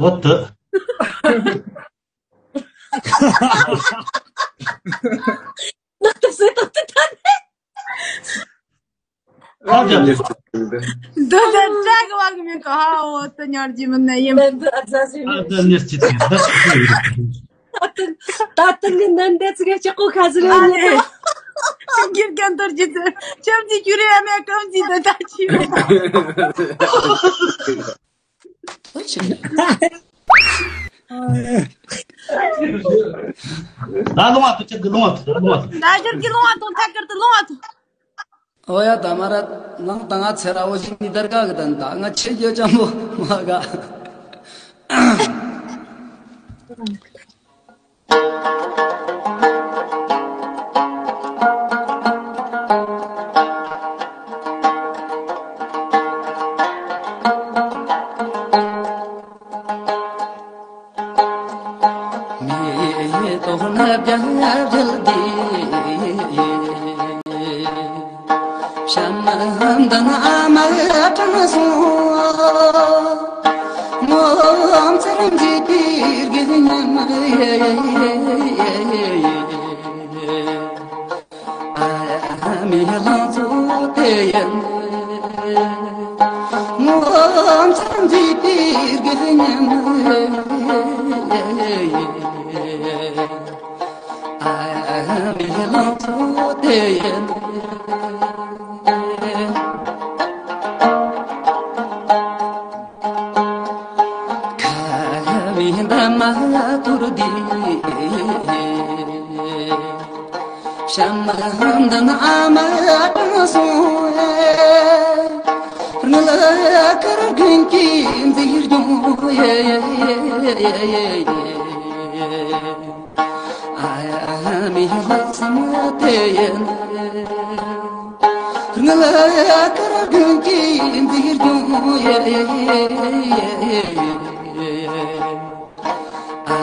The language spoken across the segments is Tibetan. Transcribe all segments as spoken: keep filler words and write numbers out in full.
འོ་དེ། ནག་ཏུ་སེ་ཏོག་ཏུ་ཐ་ནས། ཨ་ཅག་འདི་ལྟར་བཀྲ་གི་བ་གི་མིན་ག་ཧ་འོ་ཏི་ཉར་གྱི་མིན་ན་ཡིན། འདི་ཨ་ཙ་ཟེར་ཨ་ནི་ཙ་ནི་སྐྱིད་ཀྱི་འདི་ཆགས་ཀྱི་ཡོད། ད་ཏི་ད་ཏི་ནི་ནན་དེ་ཙི་གེ་ཅག་གོ་ཁ་ཟི་རེ་ཨ་ནི་ནི། ཁྱིམ་གྱི་སྐད་འདོར་གྱི་ཚེ་ཁྱིམ་གྱི་ཁྱུ་རེ་ཨ་མའི་ཀམ་གྱི་འདི་ད་ཅི་ཡོད། ད་ལོང་བ་ཐུ་ཆེ་གི་ལོང་བ་ཐུ་ལོང་བ་ཐུ། ད་ཅར་གི་ལོང་བ་ཐུ་ཐ་ཀར་དུ་ལོང་བ་ཐུ། ཨོ་ཡ་ད་མ་ར་ནང་ད་ང་ཚེ་ར་འོ་ཞིག་ནི་དར་ག་གི་དན་ད་ང་ཆེ་རྒྱ་ཅང་པོ་མ་ག་མེ་ཏོག་ན་བརྒྱ་བརྒྱལ་ཏེ། བྱམས་ལྡན་ཨ་མ་དྲང་སོང་། ངོ་མཚར་མཛེས་པའི་དགེ་བསྙེན། ཨ་མའི་ལང་ཚོ་དེ་ཡིན། ངོ་མཚར་མཛེས་པའི་དགེ་བསྙེན། ཨ་མའི་ལང་ཚོ་དེ་ཡིན། ཁ་བའི་འདབ་མ་དུར་དེ། བྱམས་ལྡན་ཨ་མ་དྲང་སོང་། དངུལ་དཀར་དགུན་གྱི་མཛེས་ལྗོངས། ཨ་མའི་ལྷག་བསམ་དེ་ཡིན། དངུལ་དཀར་དགུན་གྱི་མཛེས་ལྗོངས། ཨ་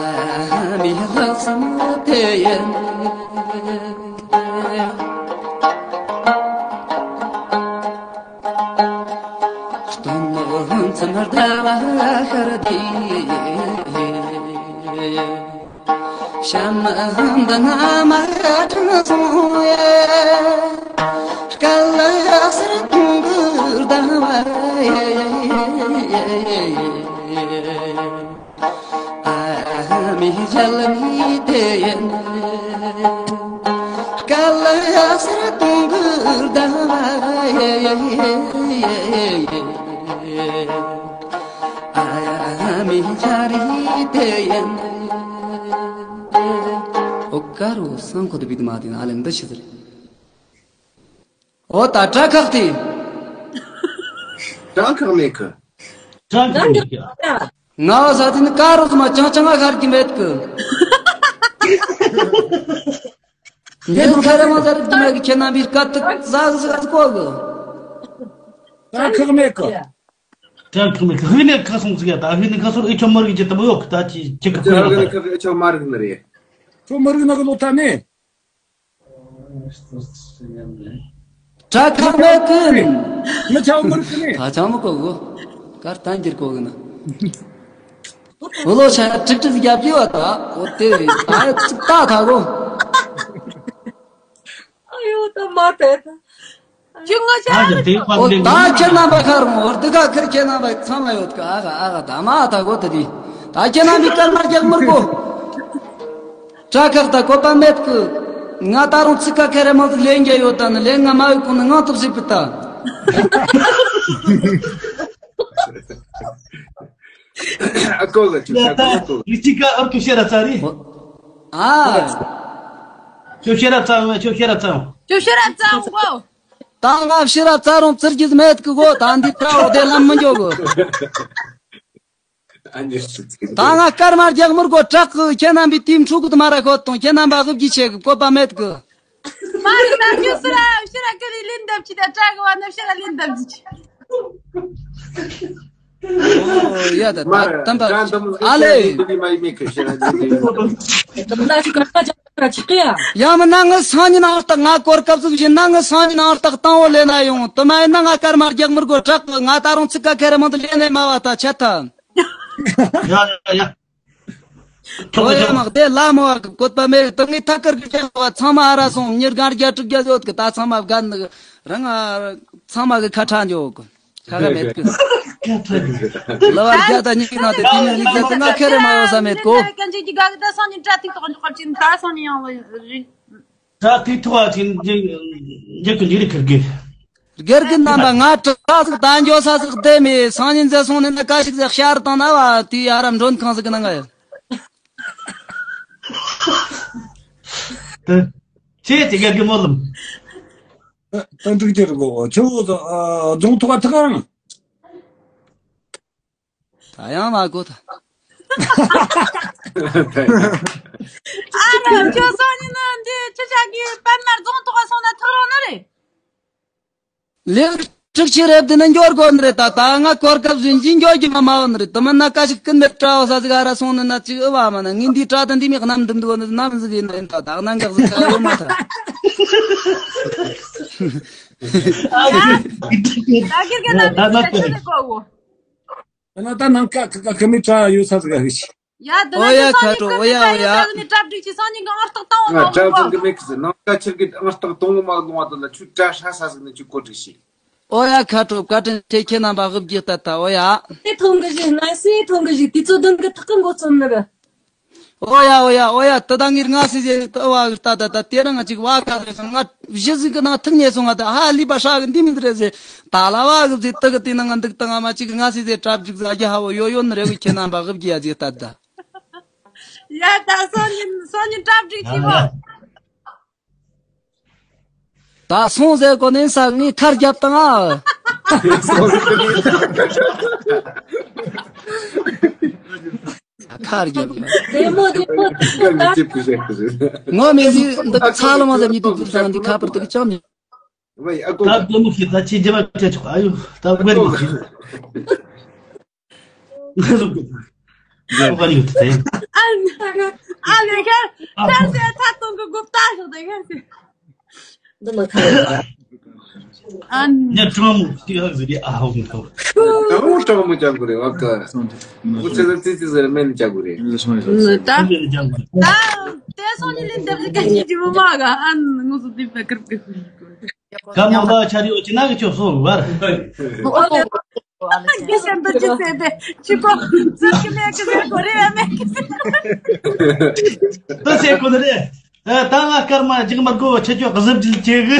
མའི་ལྷག་བསམ་དེ་ཡིན། སྟོན་མོ་མཚམས་ཟླ་བ་ཤར་དུས། ཤམ་འདི་ན་མ་དྲང་སོང་ཡེ། སྐལ་ལ་སར་གཏོང་གི་ཟླ་བ་ཡེ། ཨ་མི་ཞལ་མི་དེ་ཡིན། སྐལ་ལ་སར་གཏོང་གི་ཟླ་བ་ཡེ། ཨ་མི་ཆ་རི་དེ་ཡིན། ཨོ་ཀ་རུ་སང་ཁོ་དུ་བི་དུ་མ་དེ་ན་ཨ་ལེ་འདི་ཤི་ཟེར། ཨོ་ད་དྲ་ཁག་དེ། དྲ་ཁག་མེད་གི། དྲ་ཁག་མེད་གི། ང་བ་ས་དེ་ནི་ཀ་རུ་མ་ཅང་ཅང་ང་ཁར་གི་མེད་གི། ངས་ཁ་ར་མ་ཟར་གི་མེད་གི། ཁྱེད་རྣམ་པའི་སྐད་དུ་ཟ་གི་ཟ་གི་གོ་གི། དྲ་ཁག་མེད་གི། དྲ་ཁག་མེད་གི། ཧི་ནས་ཁ་སོང་ཟིག་ཡ། ད་ཧི་ནས་ཁ་སོང་ཨེ་ཆོ་མར་གི་ཅི་ཏམ་ཡོད་གི། ད་ཅི་ཅི་གི་ཁུ་ཡོད་ད། ཨེ་ཆོ་མར་གི་ནི་རེད། ཆོ་མར་གི་ན་གི་ལོ་ད་ནི། དྲ་ཁག་མེད་གི། ངས་ཆ་མར་གི་ནི། ད་ཆ་མ་གོ་གི། གར་ད་འགྱུར་གོ་གི་ན། འོ་ལོ་ཤ་ཁྲིག་ཁྲིག་རྒྱབ་ཀྱི་བ་ད། འོ་དེ་རེད། ད་ཡ་ཚིག་ད་ད་གོ། ཨ་ཡོ་ད་མ་དེ་ད། ཁྱོད་ང་ཆ་ཨ་ཡ་དེ་པ་འོ་ལེ་ད་ཁྱེད་རྣམ་པ་ཁར་འོ་དེ་ག་ཁེར་ཁྱེད་རྣམ་པ་ཚང་མ་ཡོད་ག། ཨ་ག་ཨ་ག་ད་མ་ད་གོ་ད་དེ། ད་ཁྱེད་རྣམ་པའི་སྐར་མ་རྒྱག་མི་དགོ། དྲ་ཁག་ད་བཀོད་པ་མེད་གི། ང་ད་རུང་ཚིག་ཁ་ཁེ་རེ་མང་ཟིག་ལེན་རྒྱུ་ཡོད། ད་ནི་ལེན་ང་མ་ཡོད་གོང་ནི་ངང་ཐུབ་སྲིད་པི་ད། ཨ་ཀོ་ག་ཅུ་ཡ་ཤ་ཀོ་ཀོ། ཡི་ཅི་ཀ་ཨར་ཀུ་ཤེ་ར་ཙ་རི། ཨ། ཅོ་ཤེ་ར་ཙ་ཡོང་། ཅོ་ཤེ་ར་ཙ་ཡོང་། ཅོ་ཤེ་ར་ཙ་ཡོང་གོ། ད་ང་ཤེ་ར་ཙ་རུང་ཙིར་གྱིས་མེད་གི་གོ། ད་འདི་ཏྲ་འོ་དེ་ལམ་མི་འཇོག་གི། ད་ང་སྐར་མ་རྒྱག་མི་དགོ། དྲག་གི། ཁྱེད་རྣམ་པའི་དེའི་འཕྲུ་གུ་དུ་མ་ར་ཁོ་དང་ཁྱེད་རྣམ་པ་དབུ་བརྒྱུད་ཆེ་གི་བཀོད་པ་མེད་གི། མ་རེད་ད། ཁྱོད་སུ་ར་ཕྱི་ར་ཀི་རི་ལིན་འདབ་ཆི་ད་དྲག་གི་བ་ན་ཕྱི་ར་ལིན་འདབ་ཆི། ཨོ་ཡ་ད་ད་དམ་པ་ཨ་ལེ། ད་ལ་ཅི་ག་ཁ་ཅག་ར་ཆི་ཀི་ཡ། ཡ་མི་ན་ངི་སང་ཉིན་ཨང་རྟགས་ང་སྐོར་སྐབས་སུ་བཞིན་ན་ངི་སང་ཉིན་ཨང་རྟགས་བཏང་བོ་ལེན་ན་ཡོང་། དུ་མ་ཡིན་ན་ང་སྐར་མ་རྒྱག་མི་དགོ། དྲག་གི། ང་ད་རུང་ཚིག་ཀ་ཁེ་རེ་མང་དུ་ལེན་ནས་མ་བ་ད་ཆད་ཐལ། ཡ་ཡ་ཡ། ཨོ་ཡ་མག་དེ་ལ་མོ་བ་གི་བཀོད་པ་མེད། དུ་ངའི་ཐད་ཀར་གི་ཅན་བ་ཚང་མ་ཨ་ར་སོང་། མྱི་སྒང་རྒྱ་དྲུག་བརྒྱ་ཡོད་གི། ད་ཚང་མ་བརྒལ་ནི་རང་ཚང་མ་གི་ཁ་ཁྲ་འཇོག་གི། ཁ་ཁ་མེད་གི། ལ་བ་རྒྱ་ད་ཉིག་ན་དེ་དེ་ཉིག་ལིག་ད་ང་ཁེ་རེ་མ་ཡོད་ས་མེད་གོ། ད་སང་ཉིན་དྲ་ཐིག་ཐོག་འཇོག་ག་ཅིན་ད་སང་ཉིན་ཡང་རེད། ད་དེ་ཐོག་ཅིག་འཇིག་གི་འཇིག་རིག་ཁིར་གི། སྒེར་གི་རྣམ་པ་ང་དྲག་ཟིག་ད་འགྱོ་ས་ཟིག་བསྡད་མེད། སང་ཉིན་ཟེར་སོང་ནས་ན་ཀ་ཞིག་ཟེར་ཤར་དང་ན་བ་དེ་ཨ་རམ་མགྲོན་ཁང་ཟིག་གི་ནང་ང་ཡོད། དེ་ཁྱེད་དེ་སྒེར་གི་སྨོན་ལམ། ད་འགྲིག་རྒྱུ་རེད་གོ། ཁྱོད་རྫོང་ཐོག་ཐག་རང་། ད་ཡང་མ་གོ་ད། ཨ་ནི་ཁྱོད་སང་ཉིན་ནི་འདི་ཅི་བྱ་གི། པད་མ་རྫོང་ཐོག་སོང་ན་ཐག་རོང་ནི་རེད། ལེགས་གྲུག་ཆེ་རེད། འདི་ནི་འགྱོར་དགོ་ནི་རེད། ད་ད་ང་གོར་སྐབས་བཞིན་གྱིས་འགྱོ་རྒྱུ་མ་མ་འོ་ནི་རེད། དུ་མིན་ན་ཀ་ཞིག་ཀུན་མེད་དྲ་བ་ས་ཟིག་ཨ་ར་སོང་ནི་ན་ཅིག་ཨུ་བ་མ་ན་ངས་འདི་དྲ་དང་འདི་མི་གནམ་འདུམ་འདུག་ནི་ནམ་ཟིག་ཡིན་ན་ཡིན། ད་ད་གནད་འགག་ཟིག་ཨུ་མ་ད། ད་གིར་གི་ན་ད་ཆི་ཟིག་གོ་བོ། ཨ་ན་ད་ནང་ཀ་ཀ་ཀ་ཀ་མི་དྲ་ཡོད་ས་ཟིག་ཨ་ཧི་ཤི། ཡ་ད་ཨོ་ཡ་ནི་ཁ་སང་ཉིན་ཀྲོ་ཀ་ཨོ་ཡ་ཨོ་ཡ། ཀ་ནི་གྲ་སྒྲིག་ཅི། སང་ཉིན་གི་ཨང་རྟགས་བཏང་བ་ང་མ་དྲ་ལོང་བ། ཚོ་གི་མེད་གི་ཟེར། ནང་ཀ་ཁྱེར་གི་ཨང་རྟགས་གཏོང་བ་མ་ལོང་བ་དེ་ལ་ཁྱོད་དྲ་ཧྲ་ས་ཟིག་ནི་ཁྱོད་གོ་སྒྲིག་ཤི། ཨོ་ཡ་ཁ་དྲོ་བཀའ་དྲིན་ཆེ། ཁྱེད་རྣམ་པ་དབུ་བརྒྱུད་ད་ད། ཨོ་ཡ། སེ་ཐོང་གི་ཞིག་ང་སེ་ཐོང་གི་ཞིག་དེ་ཚོ་དོན་གི་ཐག་གི་མགོ་རྩོམ་ནི་རེད། ཨོ་ཡ་ཨོ་ཡ་ཨོ་ཡ། ཏི་ད་ངིར་ང་སི་ཟེར་ཏི་བ་གི་ཏ་ཏ་ཏ་དེ་རིང་ང་ཅིག་བ་ཁ་ཟེར་སོང་། ང་བཞི་ཟིག་གི་ནང་ཐུག་ཉེ་སོང་། ང་ཏི་ཧ་ལི་པ་ཧྲ་གི་འདི་མི་རེད་ཟེར། ཏ་ལ་བ་གི་ཟེར་ཏི་གི་ཏི་ནང་ང་འདུག་ཏ་ང་མ་ཅིག་ང་སི་ཟེར་གྲབས་ཅིག་ཟ་རྒྱ་ཧ་བོ་ཡོ་ཡོ་ནི་རེ་གི། ཁྱེད་རྣམ་པ་གི་བརྒྱ་ཟིག་ཏ་ཏ། ཡ་ད་སང་ཉིན་སང་ཉིན་གྲབས་ཅིག་ཅིག་བོ། ད་སོང་ཟེར་གོ་ནི་ས་ངའི་ཁར་རྒྱབ་དང་ཨ། ཁར་རྒྱབ་ཡོད། བདེ་མོ་བདེ་མོ་བདེ་མོ་ད། ངོ་མི་ཟིན་འདི་ཚ་ལོ་མ་ཟེར་མི་དུ་དུ་དང་འདི་ཁ་པར་དུ་ཅང་མི། ད་བདེ་མོ་ཞིག་ད་ཅི་རྒྱབ་ཅེ་ཆོག་ཨ་ཡོ། ད་བདེ་མོ་ཞིག་ང་ཟུག་གི་ད། ཨ་ནི་ཨ་ལེ་ཁ་ཁ་སེ་ཐ་ཏོང་གི་གོ་ད་ཞོག་ད་ཁ་སེ། འདི་མ་ཁ་ཡོད་ཨ་ནི་ཉ་ཀྲོང་མོ་ཏི་ཧ་ཟི་རི་ཨ་ཧོ་གི་ཐོ། ཀྲོང་མོ་ཀྲོང་མོ་ཅང་གོ་རེ་བ་ཀ། ཨུ་ཚེ་ད་ཙི་ཙི་ཟེར་མེན་ཅང་གོ་རེ། ད་ད། སང་ཉིན་ལས་འདེབས་ཀྱི་ཀ་ཅི་ཅི་མི་མ་ག་ཨན་ངོ་སོ་དེ་བ་ཀར་ཀི་ཧུ་ཡི་གོ། ག་མོ་ད་ཆ་རི་འོ་ཅི་ན་གི་ཆོ་སོ་བར། ཨོ་ལེ། དགེ་བཤེས་འདི་ཅི་ཟེར་ཏེ་ཅི་གོ་ཙི་ཀི་མེ་ཀི་ཟེར་གོ་རེ་ཨ་མེ་ཀི་ཟེར། ད་ཟེར་གོ་ནི་རེད། ཨ་ད་ང་སྐར་མ་ཅིག་མར་གོ་བ་ཆེ་ཆོ་གཟབ་ཅིག་བྱེད་གི།